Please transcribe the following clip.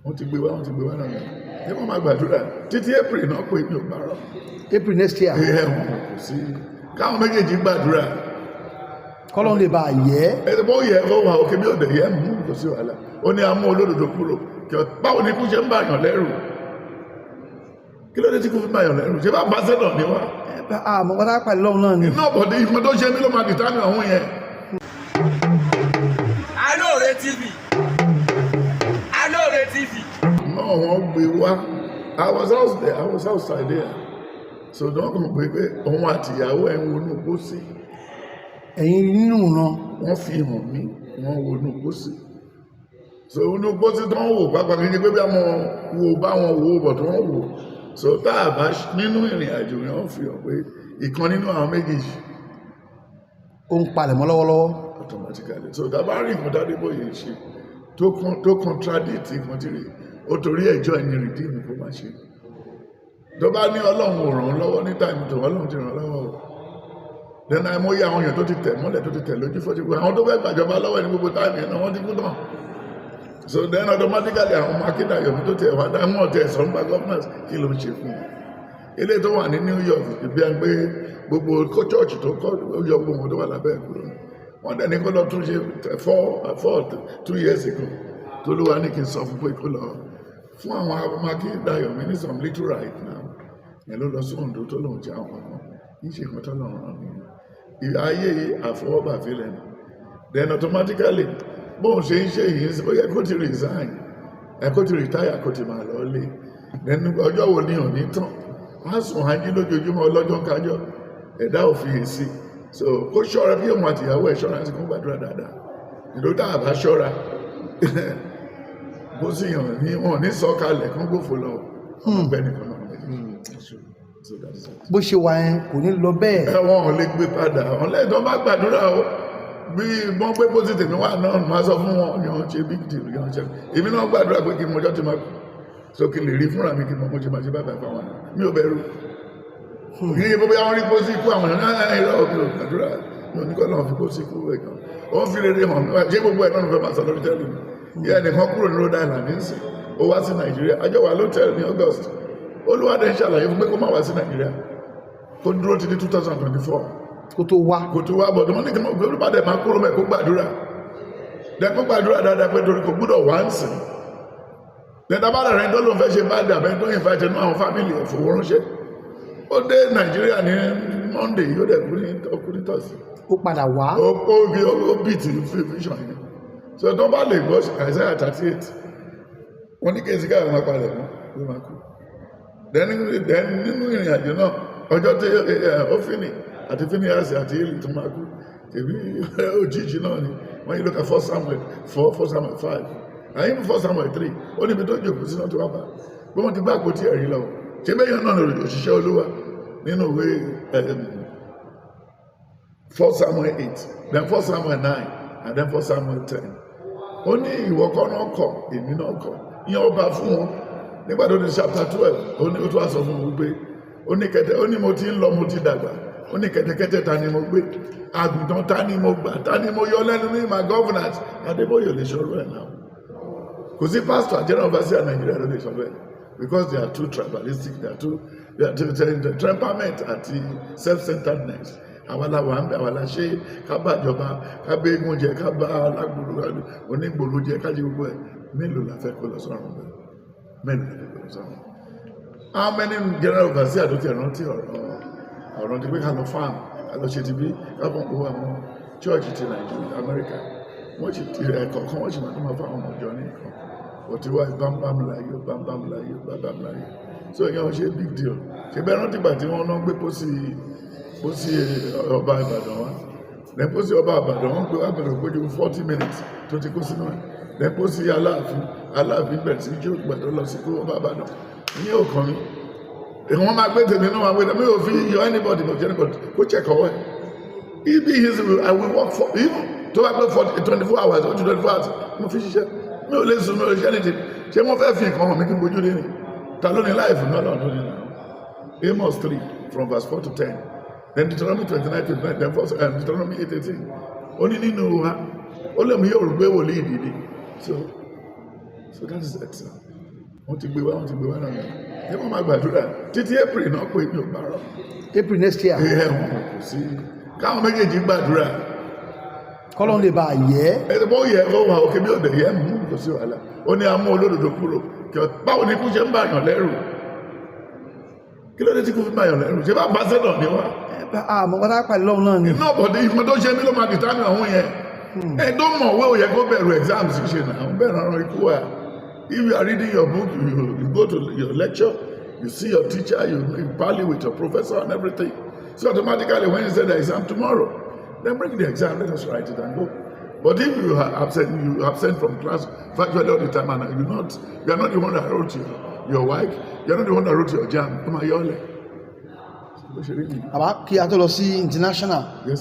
Wọ́n ti gbé wá, wọ́n ti gbé wá náà. Ní wọ́n máa gbàdúrà títí April náà pé mi ò parọ́. April next year. Ẹ wọn kò sí káwọn méjèèjì gbàdúrà. Kọ́lọ́n lè bá a yẹ. Ẹ bó yẹ kó wà òkè bí òde yẹ mú, kò sí wàhálà. Ó ní amú olódodo kúrò. Báwo ni ikú ṣe ń bàyàn lẹ́rù? Kí ló dé tí kú fi bàyàn lẹ́rù? Ṣé bá ambassador ni wá? Àmọ́ wọ́n tá pàdé lọ́hùn náà ni. Iná bọ̀dé ìkan tó ṣe mí ló máa dìtánì ọ̀hún yẹn. Alóore TV, Alóore TV. Náà wọ́n gbé wá. I was out there, I was outside there, so wọ́n kàn pé òun àti ìyàwó ẹ̀ ń wọnú pósí. Ẹ̀yin rí nínú ìran? Wọ́n fi hàn mí, wọ́n wọnú pósí. So wọnú pósí tó ń wò pápá kí ni pé bí àwọn wo bá wọn wò bọ̀ tó wọ́n wò. So tá a bá nínú ìrìn àjò yẹn, wọ́n fi hàn pé ìkan nínú àwọn méjèèjì Ó ń palẹ̀mọ́ lọ́wọ́lọ́wọ́. Automatically. So tá a bá rí nǹkan tádébóyè ṣe tó contradict nǹkan tí rí ó torí ẹjọ́ ẹni Redeem kó má ṣe, tó bá ní Ọlọ́run ò ràn án lọ́wọ́ ní time tó Ọlọ́run ti ràn án lọ́wọ́ o. Then àìmọye àwọn èèyàn tó ti tẹ̀ mọ́lẹ̀, tó ti tẹ̀ lójú fọ́jú pé àwọn tó fẹ́ gbàjọba lọ́wọ́ ẹni gbogbo time yẹn náà, wọ́n ti kú tán. So then automatically, àwọn ọmọ Akíndayọ̀mí tó tẹ̀ wá dá wọn tẹ̀ sọ nípa governance, kí ló ń ṣe fún wọn? Ilé tó wà ní New York, ìbí ẹn pé gbogbo kó church tó kọ́, ó yọ gbogbo wọn tó wà lábẹ́ ẹ̀ kúrò. Wọ́n dẹ̀ ní kó lọ tún ṣe 4, 2 years ago tó ló wá ní kí n sọ fún pé kó lọ fún àwọn ọmọ Akíndayọ̀mí ní some little right now. Yẹn ló lọ sí Oǹdó tó lòun jẹ́ àwọn kan kì í ṣe nǹkan tó lọ́run rán mi. Ayé àfọwọ́bà fílẹ̀ ni. Then automatically, bóun ṣe ń ṣe yìí, ó yẹ kó ti resign ẹ, kó ti retire, kó ti máa lọ lé. Then ọjọ́ wo ni òní tán? Wọ́n á sùn ájí lójoojúmọ́, ọlọ́jọ́ kájọ́ ẹ̀dá ò fi èsì. So kó ṣọ́ra, bí òun àtìyàwó ẹ̀ ṣọ́ra sí, kó gbàdúrà dáadáa. Ìlú tá a bá ṣọ́ra, bó sì yàn ní wọn ní sọ̀kalẹ̀ kán gbófo lọ, ọ̀gbẹ́ni kan náà méjì. So that is it. Bó ṣe wà yẹn, kò ní lọ bẹ́ẹ̀. Ẹ wọn ò lè gbé padà. Wọn lẹ́yìn tó bá gbàdúrà o, bí wọ́n gbé pósí tèmi wà náà, máa sọ fún wọn yàn ṣe big deal yàn ṣe. Èmi náà gbàdúrà pé kí n mọjọ́ tí máa kú, so kí n lè rí fúnra mi, kí n mọ mo ṣe máa ṣe bàbá fáwọn náà. Mi ò bẹ̀rù kí ni bóyá wọ́n rí pósí ikú àwọn náà. Irọ́, mi ò gbàdúrà, mi ò ní kọ́ lọ́n fi pósí ikú ẹ̀ kan. Ó ń fi rere hàn mí. Ṣé gbogbo ẹ̀ náà ló fẹ́ máa sọ lórí tẹ́lẹ̀ mi? Ìyá ẹnìkan kúrò ní Rhode Island nísìn, ó wá sí Nàìjíríà. Àjọ wà lótẹ́ẹ̀lì ní August. Olúwadé ń ṣàlàyé fún pé kó má wá sí Nàìjíríà, kó dúró títí 2024 Kó tó wá. Kò tó wá bọ̀dọ̀. Wọ́n ní kí wọ́n gbé olùbàdàn máa kúrò mẹ́, kó gbàdúrà dẹ́, kó gbàdúrà dáadáa pé torí kò gbúdọ̀ wá ń sìn. Dẹ́ta bá rẹ̀ tó ló ń fẹ́ ṣe bá dàbẹ́ tó invite inú àwọn family ẹ̀ fowó ránṣẹ́. Ó dé Nàìjíríà ní Monday, yóò dẹ̀ kú ní ọkùnrin tọ̀sí. Ó padà wá. Ó bí ó bí ti vision yẹn. So tó bá lè gbọ́ Isaiah 38, wọ́n ní kéésì káyọ̀ máa palẹ̀ mọ́ ló máa kú. Then nínú ìrìn àjò náà, ọjọ́ tí Hófínì àti Fíníhásì àti Élì tó máa kú tèmi òjijì náà ni. Wọ́n yí lóka 1 Samuel 4, 1 Samuel 5, àyìn 1 Samuel 3, ó níbi tó jòkó sí náà tó wá bá bí wọ́n ti gbá àpótí ẹ̀rí lọ. Ṣé bẹ́ẹ̀ náà ní òṣìṣẹ́ Olúwa nínú ìwé 1 Samuel 8, then 1 Samuel 9, and then 1 Samuel 10? Ó ní ìwọ kọ́ náà kọ̀, èmi náà kọ̀, ìyẹn ọba fún wọn. Nígbà tó di chapter 12, ó ní ó tún wá sọ fún wọn wípé ó ní kẹtẹ, ó ní mo ti ń lọ, mo ti dàgbà. Ó ní kẹ́tẹ́kẹ́tẹ́ ta ni mo gbé, àgùntàn ta ni mo gbà, ta ni mo yọ lẹ́nu ní my governance? Adébóyè lè sọ̀rọ̀ ẹ̀ náà. Kò sí pastor general overseer Nàìjíríà ló lè sọ bẹ́ẹ̀, because they are too tribalistic, they are too temperament àti self-centeredness. Àwa la wà ń bẹ, àwa la ṣe ká bá ìjọba, ká bá eégún jẹ, ká bá alágbòrò onígbòrò jẹ, ká jẹ gbogbo ẹ. Mélòó la fẹ́ kó lọ sọ́run bẹ́ẹ̀? Mélòó la fẹ́ kó lọ sọ́run? How many general overseer tó ti rántí ọ̀rọ̀ ti pé ká lọ farm, ká lọ ṣe ti bí, ká fọ́n owó àwọn church ti Nàìjíríà, Amẹ́ríkà, wọ́n sì ti ẹ̀kọ́ kan, wọ́n sì máa tó máa fáwọn ọmọ ìjọ ní nǹkan. Wọ́n ti wá bámbám láyé, bámbám láyé, bámbám láyé. So ìyẹn wọ́n ṣe big deal. Ṣe bẹ́ẹ̀ rántí ìgbà tí wọ́n náà gbé pósí ọba Ìbàdàn wá? Then pósí ọba Ìbàdàn, wọ́n gbé wá bẹ̀rẹ̀ péjú 40 minutes tó ti kó sínú ẹ̀. Then pósí Aláàfin, Aláàfin bẹ̀rẹ̀ sí jó ìgbà tó lọ sí kó ọba Ìbàdàn. Ìyẹn ò kàn mí. Wọ́n máa gbé tèmi náà, máa gbé tèmi. Ò fi yọ anybody, but anybody kó check ọwọ́ ẹ̀. Ibi his, I will work for even tó bá gbé for 24 hours or 24 hours mo fi ṣiṣẹ́. Mi ò lè sùn, mi ò lè ṣe anything. Ṣé wọ́n fẹ́ fi nǹkan hàn mí kí n bójú lé ní? Ta ló ní life náà? Lọ́nà tó ní náà. Amos 3 from verse 4 to 10, then Deuteronomy 29:29, then first Deuteronomy 8:18. Ó ní nínú wa ó lè mú yóò gbé wòlíì dìde. So that is it, sir. Wọ́n ti gbé wá, wọ́n ti gbé wá náà. Ní wọ́n máa gbàdúrà títí April náà pé mi ò bá rọ. April next year. Ẹ wọn kò sí káwọn méjèèjì gbàdúrà. Kọ́lọ́n lè bá a yẹ. Ẹ bó yẹ ó wà òkè, bí òde yẹ mú, kò sí wàhálà. Ó ní amú olódodo kúrò. Báwo ni ikú ṣe ń bàyàn lẹ́rù? Kí ló dé tí kú fi bàyàn lẹ́rù? Ṣé bá ambassador ni wá? Àmọ́ kọ́tà pàdé lọ́hùn náà ni. Iná bọ̀dé ìfún tó ṣe mí ló máa determine ọ̀hún yẹn. Ẹ tó mọ̀wé ò yẹ kó bẹ̀rù exams ṣe náà, bẹ̀rù ọ̀rọ̀ ikú wa. If you are reading your book, you go to your lecture, you see your teacher, you parley with your professor and everything. So automatically, when you say the exam tomorrow, then bring the exam, let us write it and go. But if you are absent, you absent from class virtually all the time, and you are not the one that wrote your work, you are not the one that wrote your JAMB. Ó máa yọ ọ́ lẹ̀. Bó ṣe rí nìyẹn. Bàbá, kí a tó lọ sí international. Yes.